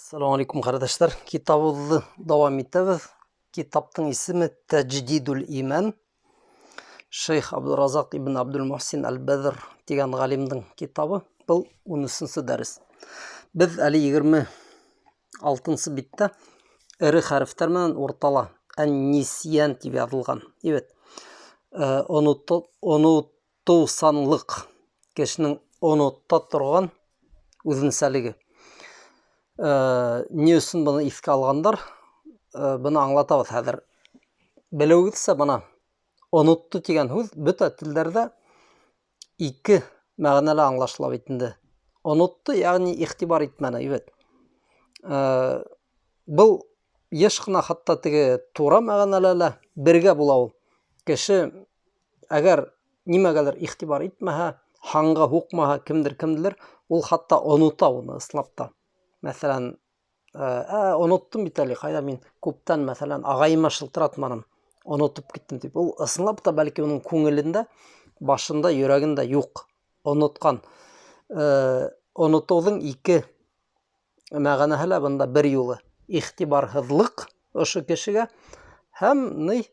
Ассаламу алейкум, ҡәрҙәштәр. Китабыбыҙҙы дауам итәбеҙ. Китаптың исеме Тәҗдидул иман. Шейх Абдуразаҡ ибн Абдул-Мухсин Әл-Бәҙр тигән ғалимдың китабы. Был 13-нсе дәрес. Беҙ әле 26-нсы биттә эре хәрефтәр менән уртала Ән-Нисйән тип яҙылған. Ибет. Онотоусанлыҡ, кешенең онота торған үҙенсәлеге. Ни өсөн быны иҫкә алғандар? Быны аңлатабыҙ хәҙер. Белеүегеҙсә, бына онотто тигән һүҙ бөтә телдәрҙә ике мәғәнәлә аңлашыла бит инде. Онотто, йәғни иғтибар итмәне, ибет. Был йыш ҡына хатта теге тура мәғәнәлә лә бергә була ул. Кеше әгәр нимәгәлер иғтибар итмәһә, һанға һуҡмаһа, кемдер кемделер, ул хатта онота уны ысынлап та. Мәҫәлән, оноттом бит әле, ҡайҙа мин күптән, мәҫәлән, ағайыма шылтыратманым, онотоп киттем тип. Ул ысынлап та бәлки уның күңелендә, башында, йөрәгендә юҡ, онотҡан. Онотоуҙың ике мәғәнәһе лә бында бер юлы. Иғтибарһыҙлыҡ ошо кешегә һәм ни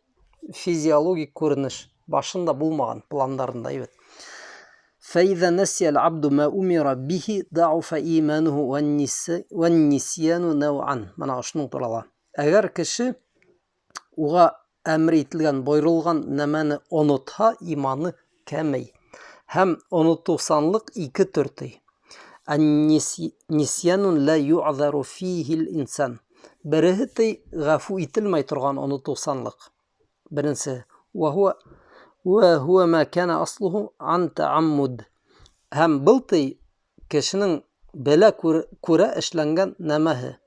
физиологик күренеш башында булмаған пландарында бит. فَإِذَا نَسِيَ الْعَبْدُ مَا أُمِرَ بِهِ ضَعُفَ إِيمَانُهُ وَالنِّسْيَانُ نَوْعًا. Мына ошоноң турала. Әгәр кеше уға әмер ителгән, бойоролған нәмәне онотһа, иманы кәмей. Һәм онотоусанлыҡ ике төр ти. Ан-нисьяну ла ю'зару фихи ал-инсан. Береһе ти ғәфү ителмәй торған онотоусанлыҡ. Беренсе, ва хуа ма кана аслуху ан тааммуд. Һәм был ти кешенең белә күрә эшләнгән нәмәһе.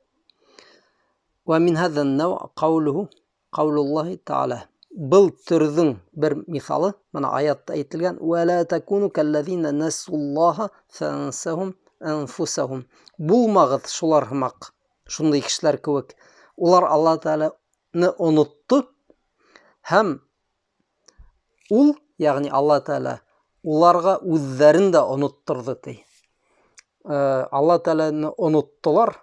Ва мин хаза ан-нау қаулуху қаулуллахи тааля. Был төрҙөң бер миҫалы, мына аятта әйтелгән, ва ла такуну каллазина насуллаха фансахум анфусахум. Булмағыҙ шулар һымаҡ, шундай кешеләр кеүек. Улар Алла Тәғәләне онотто һәм ул, йәғни Алла Тәғәлә, уларға үҙҙәрен дә онотторҙо ти. Алла Тәғәләне оноттолар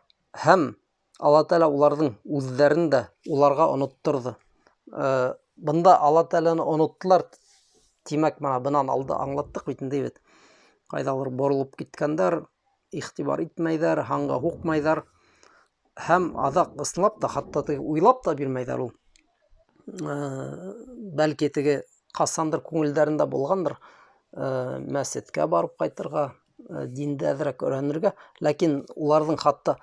һәм Алла Тәғәлә уларҙың үҙҙәрен дә уларға онотторҙо. Бында Алла Тәғәләне оноттолар, тимәк, мына бынан алда аңлаттыҡ бит инде бит. Ҡайҙалыр боролоп киткәндәр, иғтибар итмәйҙәр, һанға һуҡмайҙар һәм аҙаҡ ысынлап та хатта теге уйлап та бирмәйҙәр ул. Бәлки теге ҡасандыр күңелдәрендә булғандыр, мәсеткә барып ҡайтырға, динде әҙерәк өйрәнергә, ләкин уларҙың хатта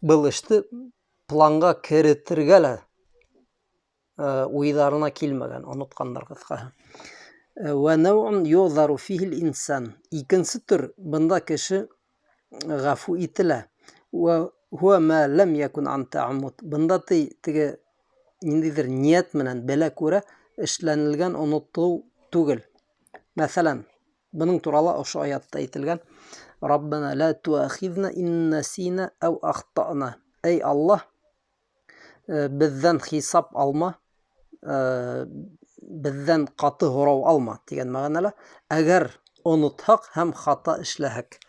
был эште планға керетергә лә, уйҙарына килмәгән, онотҡандар ҡыҫҡаһы. Вә нәү юҙару фихил инсан. Икенсе төр, бында кеше ғәфү ителә. Вә хуа ма ләм якун ан тааммуд. Бында теге ниндәйҙер ниәт менән белә күрә эшләнелгән онотоу түгел. Мәҫәлән, бының турала ошо аятта әйтелгән: Раббана ла туахизна ин насина ау ахтана. Эй Аллаһ, беҙҙән хисап алма, беҙҙән ҡаты һорау алма тигән мәғәнәлә, әгәр онотһаҡ һәм хата эшләһәк.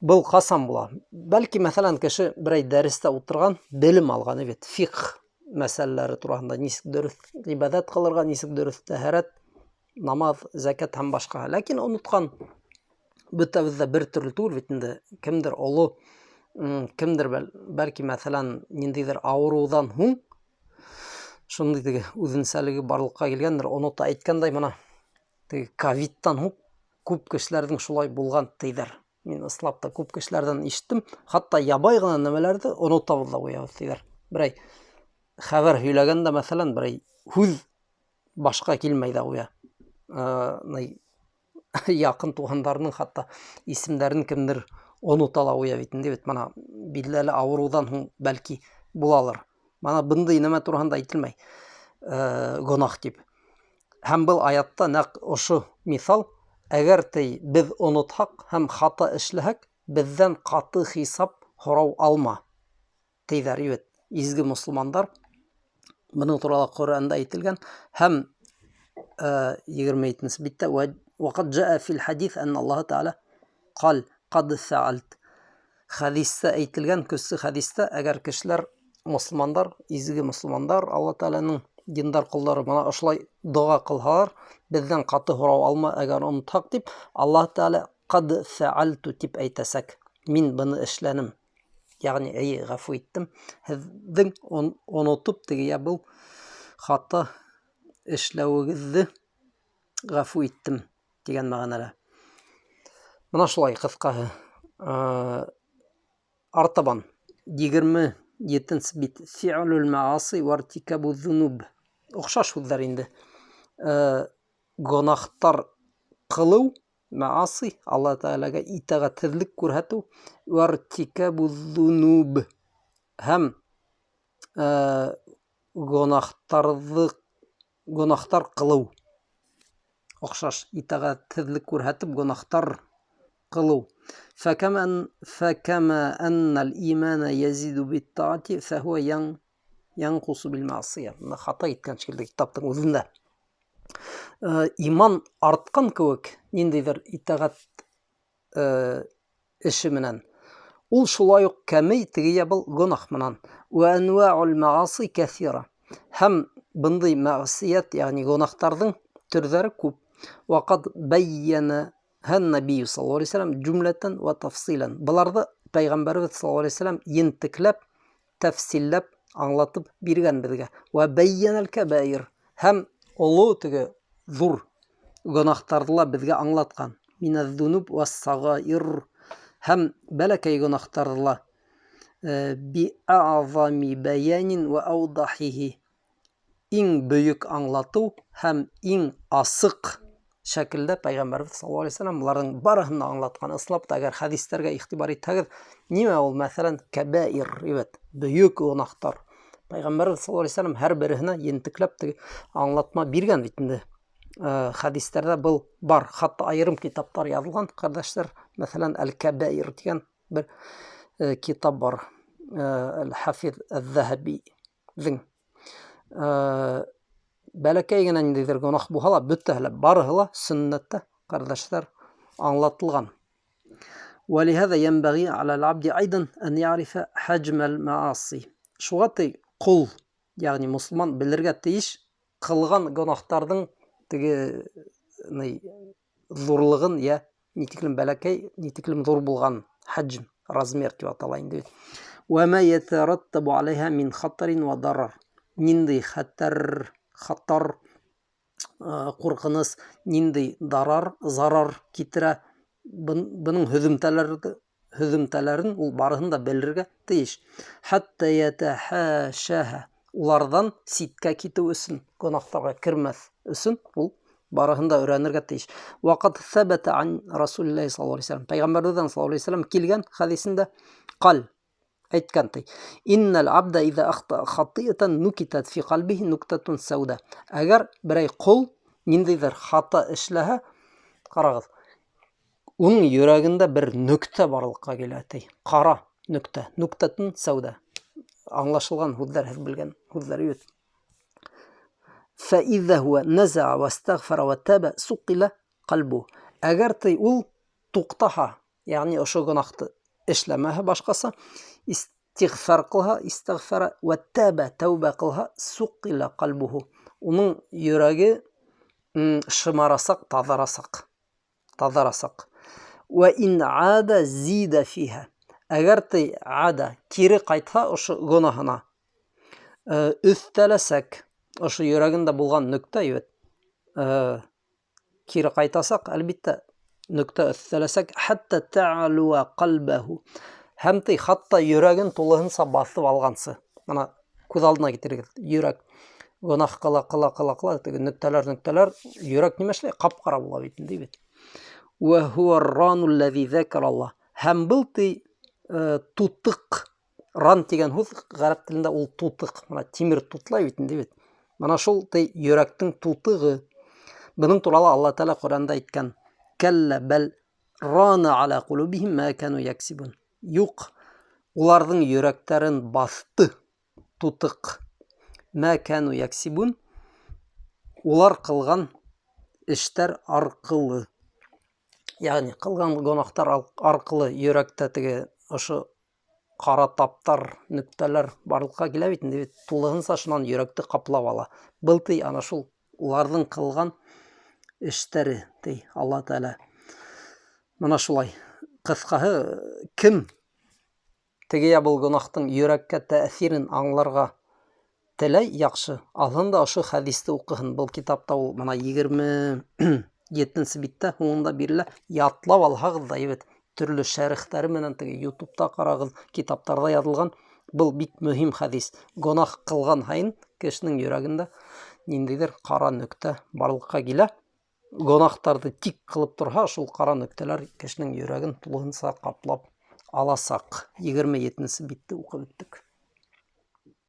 Был ҡасан була? Бәлки, мәҫәлән, кеше берәй дәрестә ултырған, белем алған бит, фиҡх мәсьәләләре тураһында, нисек дөрөҫ ғибәҙәт ҡылырға, нисек дөрөҫ тәһәрәт, намаҙ, зәкәт һәм башҡа. Ләкин онотҡан. Бөтәбеҙ ҙә бер төрлө түгел бит инде. Кемдер оло, кемдер бәлки, мәҫәлән, ниндәйҙер ауырыуҙан һуң шундай теге үҙенсәлеге барлыҡҡа килгәндер. Онота әйткәндәй, мына теге ковидтан һуң күп кешеләрҙең шулай булған тейҙәр. Мин ысынлап та күп кешеләрҙән ишеттем. Хатта ябай ғына нәмәләрҙе онотабыҙ ла ҡуябыҙ тейҙәр. Берәй хәбәр һөйләгәндә, мәҫәлән, берәй һүҙ башҡа килмәй ҙә ҡуя. Яҡын туғандарының хатта исемдәрен кемдер онота ла ҡуя бит инде бит. Мына билдәле ауырыуҙан һуң бәлки булалыр. Мына бындай нәмә тураһында әйтелмәй, гонаһ тип. Һәм был аятта нәҡ ошо миҫал: әгәр ти беҙ онотһаҡ һәм хата эшләһәк, беҙҙән ҡаты хисап һорау алма тейҙәр бит изге мосолмандар. Бының турала Ҡөрьәндә әйтелгән. Һәм 27-нсе биттә ваҡад жаа фил хадис анна Аллаһ Тааля ҡал ҡад фәалт. Хәдистә әйтелгән, көслө хәдистә, әгәр кешеләр, мосолмандар, изге мосолмандар, Алла Тәғәләнең диндар ҡолдары бына ошолай доға ҡылһалар, беҙҙән ҡаты һорау алма, әгәр онотһаҡ тип, Аллаһ Тәғәлә ҡад фәғәлту тип әйтәсәк. Мин быны эшләнем. Ягъни, эйе, ғәфү иттем. Һеҙҙең онотоп теге я был хата эшләүегеҙҙе ғәфү иттем тигән мәғәнәлә. Бына шулай ҡыҫҡаһы. Артабан 27-нсе бит. Фи'лул маasi ва иртикабу зунуб. Оҡшаш һүҙҙәр инде. Гонахтар ҡылыу, маasi, Алла Тәғәләгә итәғәтһеҙлек күрһәтеү, ва иртикабу зунуб һәм гонахтар ҡылыу. Оҡшаш итәғәтһеҙлек күрһәтеп гонахтар ҡылыу. Фәкәмә әннәл имана язиду биттаати фәһуә янҡусу бил маасия. Бына хата иткән шикелле китаптың үҙендә. Иман артҡан кеүек ниндәйҙер итәғәт эше менән, ул шулай уҡ кәмей теге я был гонаһ менән. Вә әнваул мааси кәҫира. Һәм бындай мәғсиәт, ягъни гонахтарҙың төрҙәре күп. Ваҡад бәййәнә һән набийю саллаллаһу алейһи ва сәлләм җүмләтән ва тафсилән. Быларҙы пәйғәмбәребеҙ саллаллаһу алейһи ва сәлләм ентекләп, тәфсилләп аңлатып биргән беҙгә. Вә бәййәнәл кәбәир. Һәм оло теге ҙур гонахтарҙы ла беҙгә аңлатҡан. Минәз-зунуб вәс-сағаир. Һәм бәләкәй гонахтарҙы ла би а'зами бәйәнин вә аудахихи. Иң бөйөк аңлатыу һәм иң асыҡ шәкелдә пәйғәмбәребеҙ саллаллаһу алейһи ва сәлләм уларҙың барыһын да аңлатҡан. Ысынлап та, әгәр хәдистәргә иғтибар итһәгеҙ, нимә ул, мәҫәлән, кәбәир, ибәт, бөйөк гонахтар. Пәйғәмбәребеҙ саллаллаһу алейһи ва сәлләм һәр береһенә ентекләп теге аңлатма биргән бит инде. Хәдистәрҙә был бар. Хатта айырым китаптар яҙылған, ҡәрҙәштәр. Мәҫәлән, Әл-Кәбәир тигән бер китап бар. Әл-Хафиҙ Әл-Заһабиҙең. Бәләкәй генә ниндәйҙер гонаһ булһа ла, бөтәһе лә, барыһы ла сөннәттә, ҡәрҙәштәр, аңлатылған. Вәлиһәҙә йәнбәғи аля ал-абди айдан ан яърифа хәжмәл мааси. Шуға ти ҡол, ягъни мосолман белергә тейеш ҡылған гонаһтарҙың теге ҙурлығын, йә ни тиклем бәләкәй, ни тиклем ҙур булған хәжм, размер тип атала инде. Вә мә йәтәрәттәбу алейһа мин хатарин вә дарар. Ниндәй хәтәр, хатар, ҡурҡыныс, ниндәй дарар, зарар китерә, бының һөҙөмтәләрен ул барыһын да белергә тейеш. Хәтта йәтәхәшәһә, уларҙан ситкә китеү өсөн, гонаһтарға кермәҫ өсөн ул барыһын да өйрәнергә тейеш. Ваҡад сәбәтә ан Расулиллаһи саллаллаһу алейһи ва сәлләм. Пәйғәмбәребеҙҙән саллаллаһу алейһи ва сәлләм килгән хәдисендә ҡал әйткән ти: Иннал абда иза ахта хатиатан нукитат фи ҡалбиһи нуктатун сауда. Әгәр берәй ҡол ниндәйҙер хата эшләһә, ҡарағыҙ, уның йөрәгендә бер нөктә барлыҡҡа килә ти. Ҡара нөктә, нуктатун сауда. Аңлашылған һүҙҙәр, һеҙ белгән һүҙҙәр бит. Фәизә һуә нәзә вәстәғфәрә вә тәбә суҡила ҡәлбу. Әгәр ти ул туҡтаһа, ягъни ошо гонаһты эшләмәһә башҡаса, истиғфар ҡылһа, истиғфара вә тәбә, тәүбә ҡылһа, суҡила ҡәлбуһу. Уның йөрәге шымарасаҡ, таҙарасаҡ. Таҙарасаҡ. Вә ин ада зида фиһа. Әгәр ти ада кире ҡайтһа ошо гонаһына, өҫтәләсәк. Ошо йөрәгендә булған нөктә бит, кире ҡайтасаҡ, әлбиттә, нөктә өҫтәләсәк. Хәтта та'луа ҡәлбәһу. Һәм ти хатта йөрәген тулыһынса баҫып алғансы. Бына күҙ алдына китерегеҙ. Йөрәк гонаһ ҡыла, ҡыла, ҡыла, ҡыла, теге нөктәләр, нөктәләр, йөрәк нимә эшләй? Ҡап-ҡара була бит инде бит. Вә һуа ранул ләзи зәкәраллаһ. Һәм был ти тутыҡ. Ран тигән һүҙ ғәрәп телендә ул тутыҡ. Бына тимер тутлай бит инде бит. Бына шул ти йөрәктең тутығы. Бының турала Алла Тәғәлә Ҡөрьәндә әйткән: Кәллә бәл рана аля ҡулубихим ма кану яксибун. Юҡ, уларҙың йөрәктәрен баҫты тутыҡ. Ма кану яксибун, улар ҡылған эштәр арҡылы. Ягъни ҡылған гонаһтар арҡылы йөрәктә теге ошо ҡара таптар, нөктәләр барлыҡҡа килә бит инде, тулыһынса шунан йөрәкте ҡаплап ала. Был ти ана шул уларҙың ҡылған эштәре, ти Алла Тәғәлә. Мына шулай. Ҡыҫҡаһы, кем теге я был гонаһтың йөрәккә тәьҫирен аңларға теләй, яҡшы, алһын да ошо хәдисте уҡыһын. Был китапта ул мына 27-нсе биттә һуңында бирелә. Ятлап алһағыҙ ҙа әйбәт. Төрлө шәрехтәре менән теге ютубта ҡарағыҙ, китаптарҙа яҙылған. Был бик мөһим хәдис. Гонаһ ҡылған һайын кешенең йөрәгендә ниндәйҙер ҡара нөктә барлыҡҡа килә. Гонаһтарҙы тик ҡылып торһа, шул ҡара нөктәләр кешенең йөрәген тулыһынса ҡаплап аласаҡ. 27-нсе битте уҡып үттек.